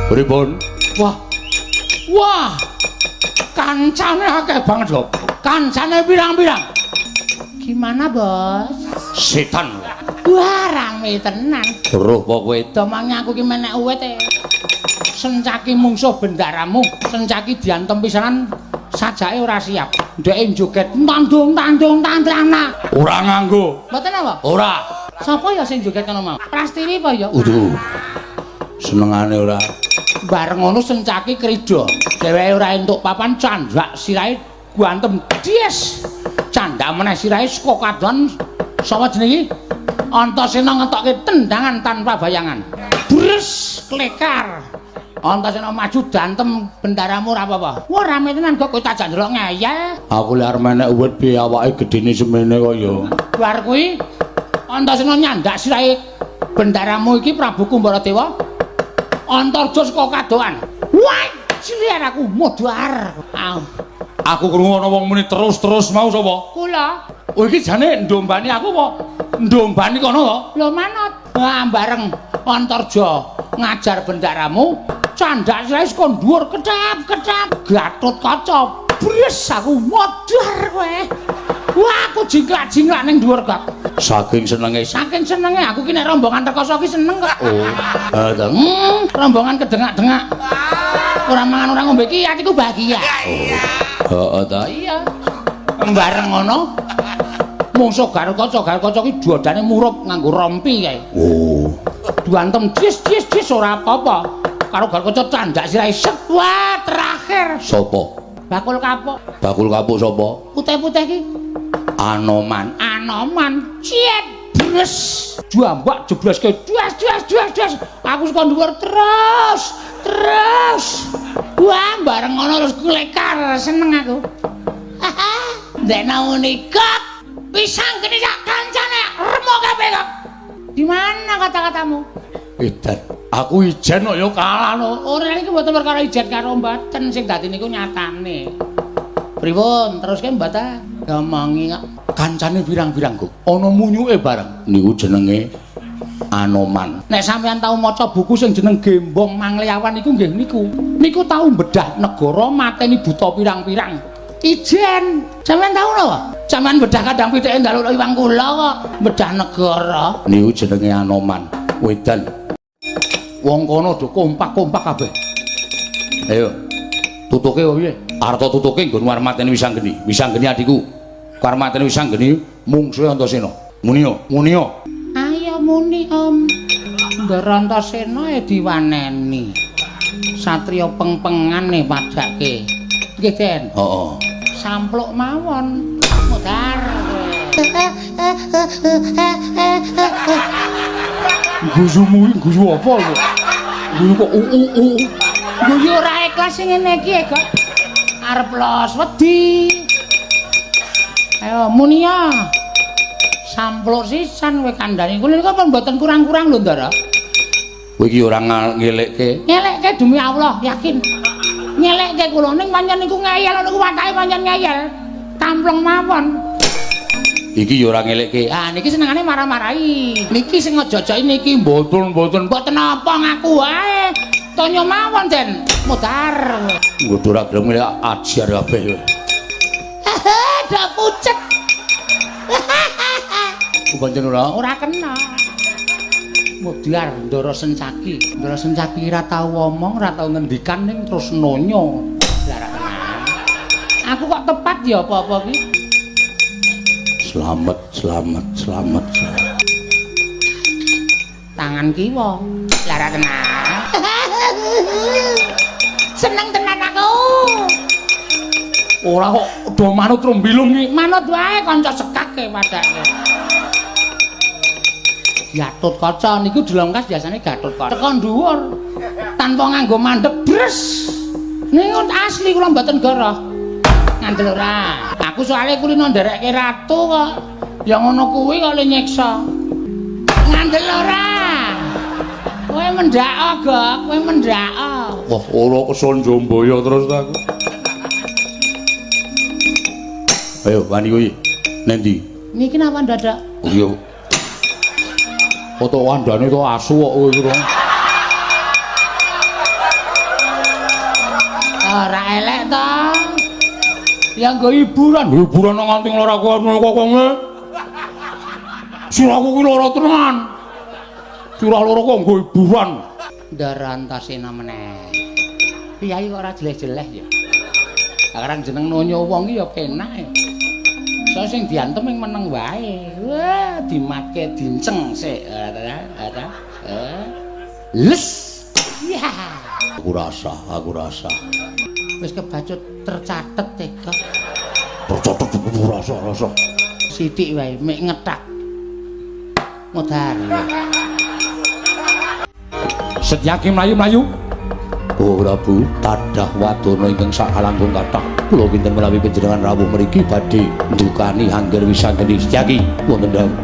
Pripun? Wah. Wah. Kancane akeh banget kok. Kancane pirang-pirang. Gimana, Bos? Setan. Wah, rame tenan. Roh apa kowe? Domange aku ki menek uwit e. Sencaki mungsuh bendaramu, sencaki diantem pisanan sajake ora siap. Ndeke joget tandung tandung tandrana. Ora nganggo. Mboten apa? Ora. Sapa ya sing joget kono mau? Prastiwi apa ya? Uduh. Senengane ora. Bareng ngono sencaki krida. Dheweke ora entuk papan candhak sirahe guantem dies. Candhak meneh sirahe saka kadon sapa jenenge iki? Antasena ngetokke tendangan tanpa bayangan. Bres klekar. Antasena maju dantem bendaramu ora apa-apa. Wah rame tenan kok kowe tak jak ndelok ngeyel. Aku lek arep menek uwit piye awake gedene semene kok ya. Bar kuwi Antasena nyandak sirahe bendaramu iki Prabu Kumbaradewa. Antarja saka kadohan. Wah, jliar aku modar. Ah, Aku krungu ana wong muni terus-terus mau sapa? Kula. Oh iki jane ndombani aku apa? Ndombani kono to? Lho manut. Wah, bareng Antarja ngajar bendaramu, candhak sirahe saka dhuwur kedap-kedap Gatut Kaca. Bres aku modar kowe. Wah, aku jingklak-jingklak ning dhuwur kok. Saking senenge. Saking senenge aku ki nek rombongan rekoso ki seneng kok. Oh. Ha ta. Rombongan kedengak-dengak. Ora mangan ora ngombe ki atiku bahagia. Heeh ta. Iya. Bareng ngono mungsuh Garukaca, Garukaca ki dodane murup nganggo rompi kae. Oh. Duantem dis dis dis ora apa-apa. Karo Garukaca candak sirahe set. Wah, terakhir Sapa? Bakul kapuk. Bakul kapuk sapa? Putih-putih ki. Anoman. Anoman. Ciet bres. Jambak jebloske duas duas duas duas. Aku saka dhuwur terus terus. Wah, bareng ngono terus klekar seneng aku. Ndekna muni kok pisang geni sak kancane remo kabeh kok. Di mana kata-katamu? Edan. Aku ijen kok ya kalah no. Ora iki mboten perkara ijen karo mboten sing dadi niku nyatane. Pripun? Teruske mboten? Ngomongi kok. Kancane pirang-pirang kok. Ana munyuke bareng. Niku jenenge Anoman. Nek sampeyan tau maca buku sing jeneng Gembong Mangleawan niku nggih niku. Niku tau bedah negara mateni buta pirang-pirang. Ijen. Sampeyan tau napa? Sampeyan bedah kandang pitike njaluk iwang kula kok bedah negara. Niku jenenge Anoman. Wedan. Wong kono do kompak-kompak kabeh. Ayo. Tutuke piye? Arta tutuke nggon arep mateni Wisanggeni. Wisanggeni adikku. Arep mateni Wisanggeni mungsuhe Antasena. Muniya, muniya. Ayo muni, Om. Ndara Antasena e diwaneni. Satriya pengpengane padake. Nggih, Den. Heeh. Sampluk mawon. Modar kowe. Guyumu iki guyu apa lho? Guyu kok u u u. Guyu ora ikhlas sing ngene iki kok. Arep los wedi. Ayo munia. Sampluk sisan kowe kandhani. Kula niku pun mboten kurang-kurang lho, Ndara. Kowe iki ora ngelekke. Ngelekke demi Allah, yakin. Ngelekke kula ning pancen niku ngeyel niku watake pancen ngeyel. Tampleng mawon. Iki ya ora ngelekke. Ah niki senengane marah-marahi. Niki sing ngejojoki niki mboten-mboten. Mboten apa ngaku wae. Tonyo mawon, Den. Mudar. Nggo ora gelem ngelek ajar kabeh. Dak pucet. Pancen ora? Ora kena. Mudar Ndara Sencaki. Ndara Sencaki ora tau omong, ora tau ngendikan ning terus nonyo. Lah ora tenan. Aku kok tepat ya apa-apa ki? Selamat, selamat, selamat, selamat. Tangan kiwa. Lara tenan. Seneng tenan aku. Ora kok do manut rumbilung iki. Manut wae kanca sekake padake. Gatut Kaca niku dilongkas biasane Gatut Kaca. Teko dhuwur tanpa nganggo mandek bres. Niku asli kula mboten goroh. Ngandel ora. Aku soalé kulino nderekke ratu kok. Ya ngono kuwi kok le nyiksa. Ngandel ora. Kowe mendhak, Gok. Kowe mendhak. Wah, ora keson jombaya terus ta aku. Ayo wani kuwi. Nendi? Niki napa ndadak? Oh iya. Foto wandane to asu kok kowe iki to. Ya nggo hiburan, Hiburan nganti nglara kok kok. Sirahku ki lara tenan. Sirah lara kok nggo hiburan. Ndara Antasena meneh. Piyai kok ora jeleh-jeleh ya. Sekarang jeneng nonyo wong iki ya penak ya. So sing diantem ing meneng wae. Wah, dimatke dinceng sik. Ora, Les. Ya. Aku rasa, aku rasa. Wis kebacut tercatet tega. Tercatet aku rasa, rasa. Sithik wae mek ngetak. Modar. Setyaki mlayu-mlayu. Oh Prabu, tadah wadana ingkang sakalangkung kathah. Kula kinten menawi panjenengan rawuh mriki badhe ndukani angger Wisanggeni. Setyaki wonten dawuh.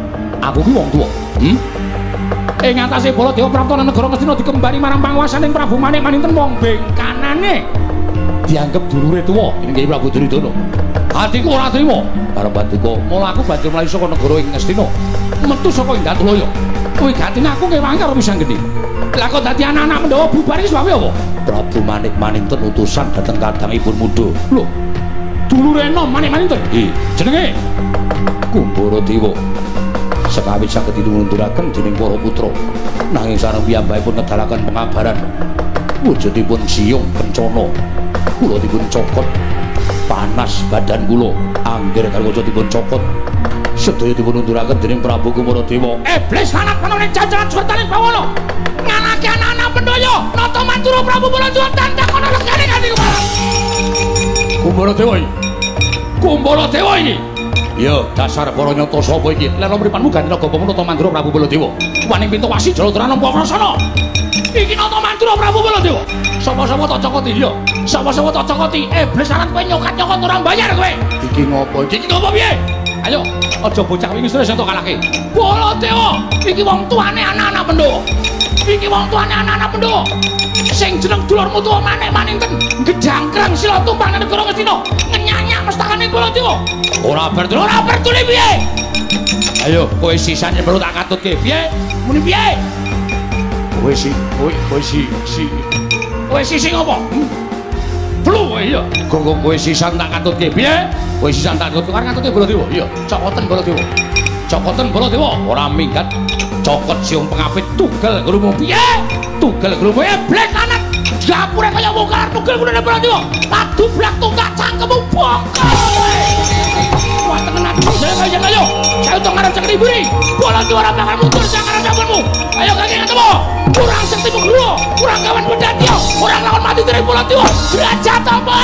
Aku ki wong tuwa. Ing atase Baladewa prapta negara Ngastina dikembali marang panguwasaning Prabu Manik Maninten wong bengkanane dianggep dulure tuwa inggih Prabu Duryudana. Atiku ora trima arep paduka. Mula aku banjur mlayu saka negara ing Ngastina, metu saka Indatulaya. Kuwi gatine aku ngewangi karo Wisanggeni. Lah kok dadi anak-anak Pandhawa bubar iki sebabe apa? Prabu Manik Maninten utusan dhateng kadangipun muda. Lho, dulure enom Manik Maninten? Nggih, jenenge Kumbara Dewa. Sekawis saged dipununduraken dening para putra. Nanging sareng piyambakipun ngedalaken pengabaran wujudipun siung kencana. Kula dipun cokot panas badan kula, angger karo dipun cokot. Sedaya dipun unduraken dening Prabu Kumara Dewa. Iblis lanat manune jajaran swertaning bawana. Ngalahke anak-anak Pandhawa, nata Mantura Prabu Baladewa tandang ana legane kanthi kepala. Kumbara Dewa iki. Kumbara Dewa iki. Ya, dasar para nyata sapa iki? Lha mripanmu ganti naga bamu nata Mandura Prabu Baladewa. Waning pintu wasi Jaladra nampa krasana. Iki nata Mandura Prabu Baladewa. Sapa-sapa tak cokoti ya. Sapa-sapa tak cokoti. Iblis lanat kowe nyokat-nyokot ora bayar kowe. Iki ngopo iki? Iki ngopo piye? Ayo, aja bocah wingi sore entuk kalahke. Baladewa, iki wong tuane anak-anak Pandhawa. Iki wong tuane anak-anak Pandhawa. Sing jeneng dulurmu tuwa Manik Maninten, gedangkrang sila tumpang nang negara Ngastina, ngenyanyak mestakane Baladewa. Ora bertuli, ora bertuli piye? Ayo, kowe sisane perlu tak katutke. Piye? Muni piye? Kowe si, kowe kowe si, si. Kowe si sing apa? Flu iya. Kok kowe sisan tak katutke. Piye? Kowe sisan tak katutke. Arep katutke Baladewa. Iya, cokoten Baladewa. Cokoten Baladewa ora minggat. Cokot siung pengapit tugel ngrumu piye? Tugel ngrumu iblis anak. Dapure kaya wong kalar tugel ngene Baladewa. Ladu blak tunggak cangkemmu bongkol. Wah tenan aku saya kaya ayo. Saya utung arep cekri buri. Baladewa ora bakal mundur sak arep sapunmu. Ayo kaki ketemu. Kurang sektimu guru, kurang kawan pedhatya, kurang lawan mati dening Baladewa. Derajat apa?